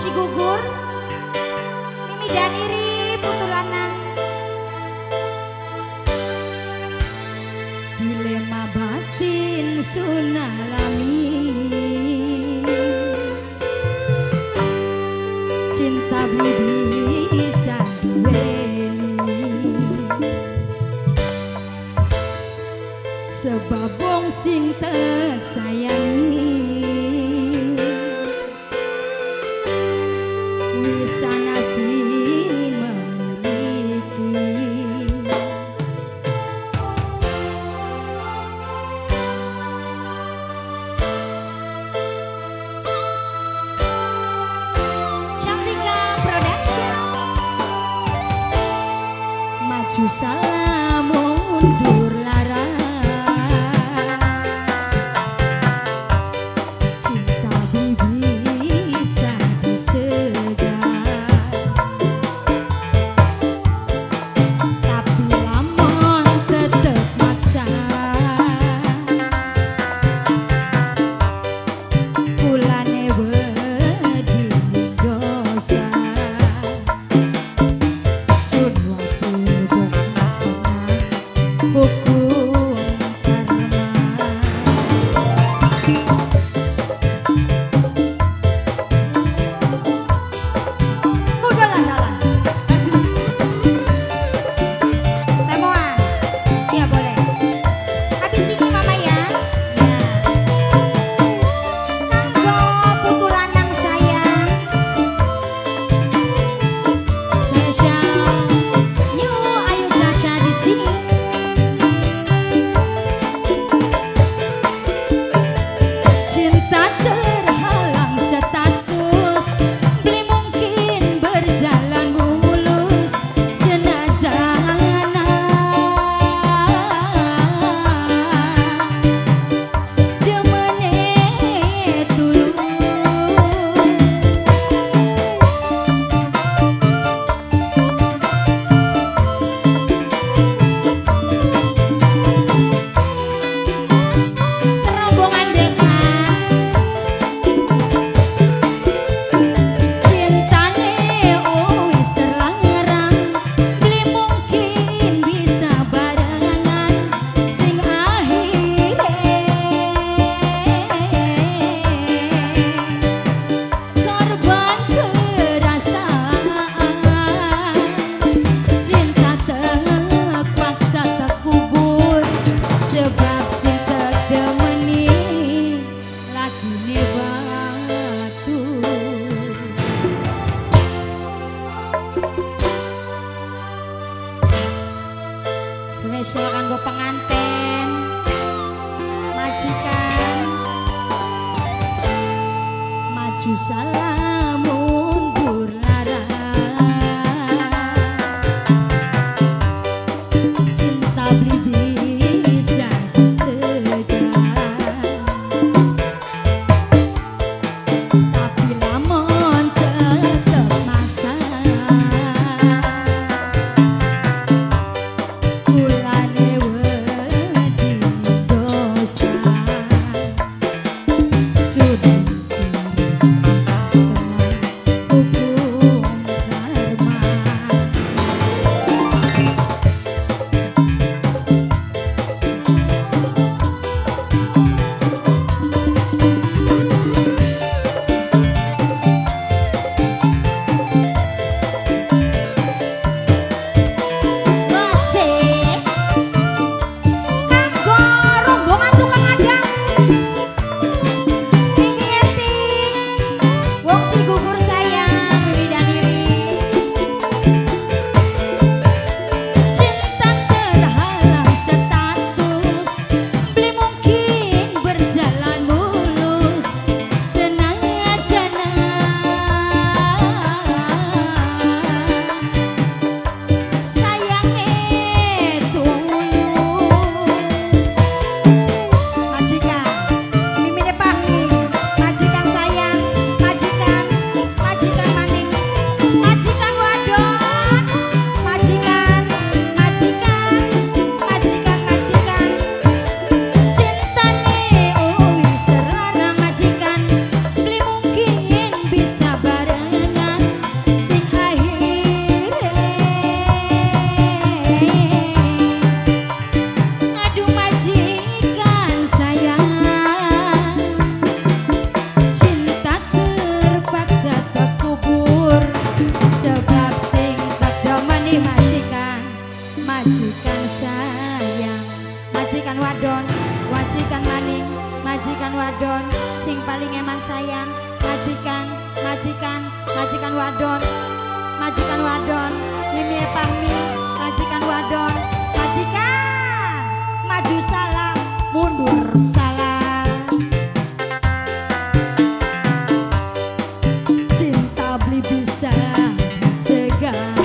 Cigugur, Mimi Daniri Putu Lanang. Dilema batin sunalami, cinta beli bisa duweni, sebab wong sing tek sayangi wis ana sing memiliki. Cantika Production. Maju salah mundur lara, cinta bisa dicegah, tapi lamun tetep maksa, kulane wedi dosa. Sun waktu hukum karma. Kudalan-dalan. Temoan. Iya boleh. Habis ini mama ya. Ya. Kanggo Putu Lanang sayang. Spesial New Ayu Caca di sini. Cinta terhalang status, beli mungkin berjalan mulus senajan demene tulus. Serombongan desa, cintane wis terlarang, beli mungkin bisa barengan sing akhire korban perasaan. Cinta terpaksa terkubur, sebab sing terdemeni lagune batu. Spesial kanggo penganten, majikan. Maju salah mundur lara, cinta beli bisa dicegah, tapi lamun tetep maksa, kulane wedi dosa. Sudah majikan, majikan wadon, majikan wadon, Mimi Pahmi, majikan wadon, majikan, maju salah, mundur salah. Cinta beli bisa cegah,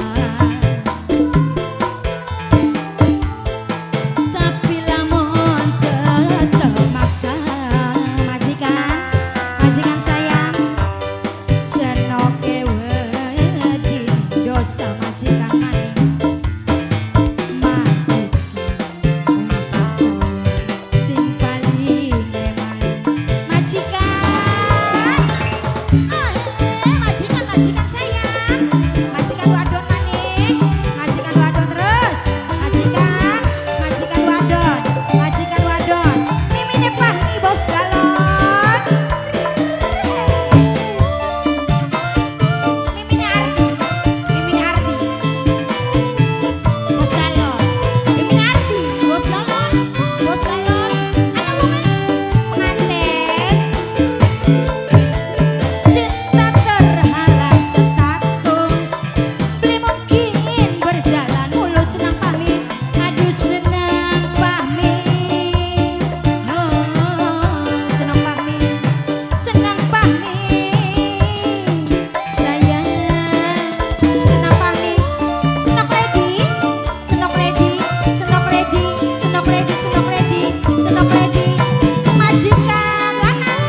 tapi lamun tetep maksa. Majikan, majikan sayang, senoke wedi dosa majikan maning. Majikan paksa sing paling eman. Majikan, majikan, majikan sayang, majikan wadon maning, majikan wadon terus, majikan, majikan wadon, majikan wadon, mimine Pahmi bos galon, mimine Ardi, mimine Ardi, bos galon, mimine Ardi, Bos galon, bos galon, anak wong pengantin. Cinta terhalang Status beli mungkin berjalan mulus senang Pahmi, aduh senang Pahmi, oh, senang Pahmi, senang Pahmi, sayang. Senang Pahmi, senok lady, senok lady, senok lady, senok lady, senok lady, senok lady, majikan lanang,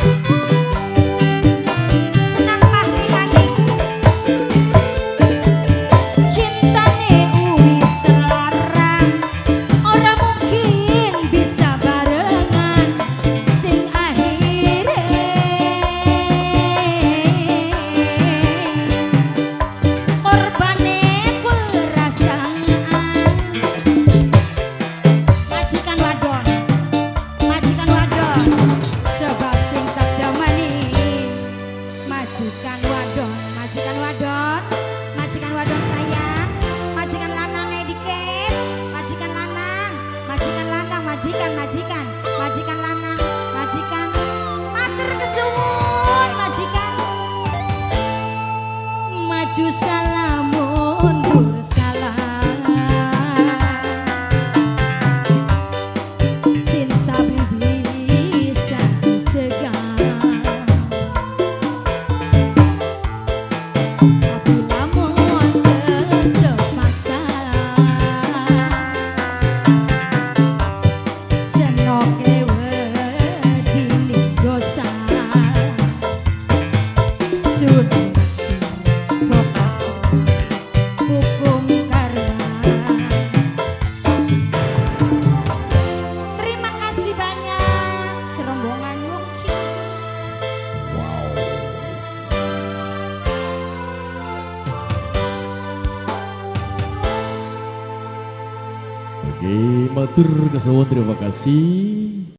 senang Pahmi maning, Cintane wis terlarang, ora mungkin bisa barengan sing akhire korbane perasaan. Majikan wadon, majikan wadon, sebab sing tak damani, majikan wadon, majikan wadon, majikan wadon sayang, majikan lanang dikit, majikan lanang, majikan lanang, majikan, majikan, majikan lanang, majikan, matur kesuwun, majikan. Maju salah mundur salah, cinta beli bisa dicegah, tapi lamun tetep maksa. Senoke wedi dosa, sudah hukum karma. Terima kasih banyak serombongan wong Ciukur. Wow. Oke, matur kesuwun, terima kasih.